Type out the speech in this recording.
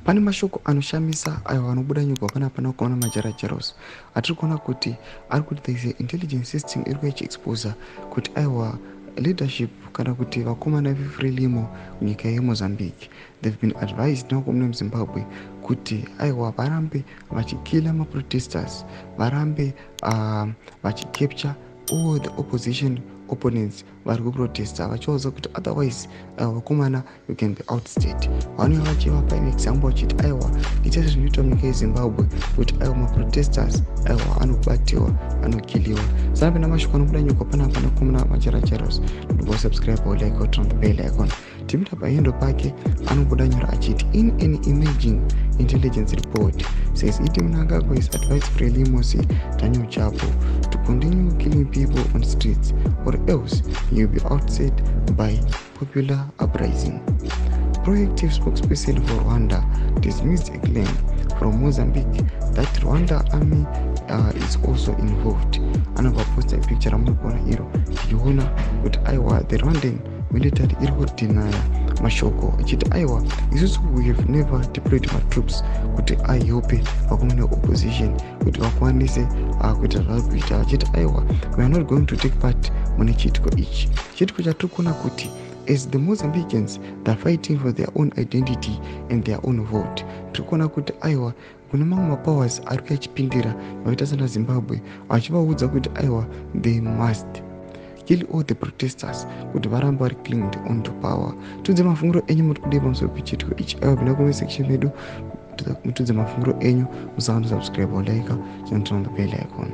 Pane mashoko anoshamisa ayo anobuda nyugwa panapa nakuona majarajaros atiri kuona kuti ari kuti there is a intelligence system iri kuya ichiexposa kuti aiwa, leadership kana kuti vakomana veFrelimo munyika yeMozambique, they've been advised nevakomana vemuZimbabwe kuti aiwa, varambe vachikilla maprotesters, varambe vachicapture all the opposition opponents vari kuprotesta, vachivaudza kuti otherwise vakomana, you can be ousted. Vanouya vachivapa example vachiti aiwa, ita sezvinoitwa munyika yeZimbabwe kuti aiwa, maprotesters aiwa, anobatiwa, anokilliwa. Sanapinda mashoko anobuda nyika panapa nekomana majarajaros. Ndobosubscribe, like, turn the bell icon. Timita pahandle pake anobuda nyora achiti, "In an emerging intelligence report says ED Mnangagwa is advised Frelimo's Daniel Chapo to continue killing people on streets or else he will be ousted by popular uprising. Proactive spokesperson for Rwanda dismissed a claim from Mozambique that Rwanda army is also involved." Anobva posta picture ramuri kuona iro, tichiona kuti aiwa, the Rwandan military iri kudhinaya mashoko ichiti aiwa, isusu we have never deployed matroops kuti aihelpe vakomana veopposition kuti vakwanise kuita zvavari kuita, vachiti aiwa, we are not going to take part mune chiitiko ichi. Chiitiko chatiri kuona kuti as the Mozambicans, they're fighting for their own identity and their own vote, tiri kuona kuti aiwa, kune mamwe mapowers ari kuachipindira vakaita sana Zimbabwe, vachivaudza kuti aiwa, they must kill all the protesters kuti varambe vari clinged on to power. Tudze mafungiro enyu, muri kudii pamusoro pechiitiko ichi? Aiwa, pinda comment section medu, mutudze mafungiro enyu. Musangano, subscribe, like, turn on the bell icon.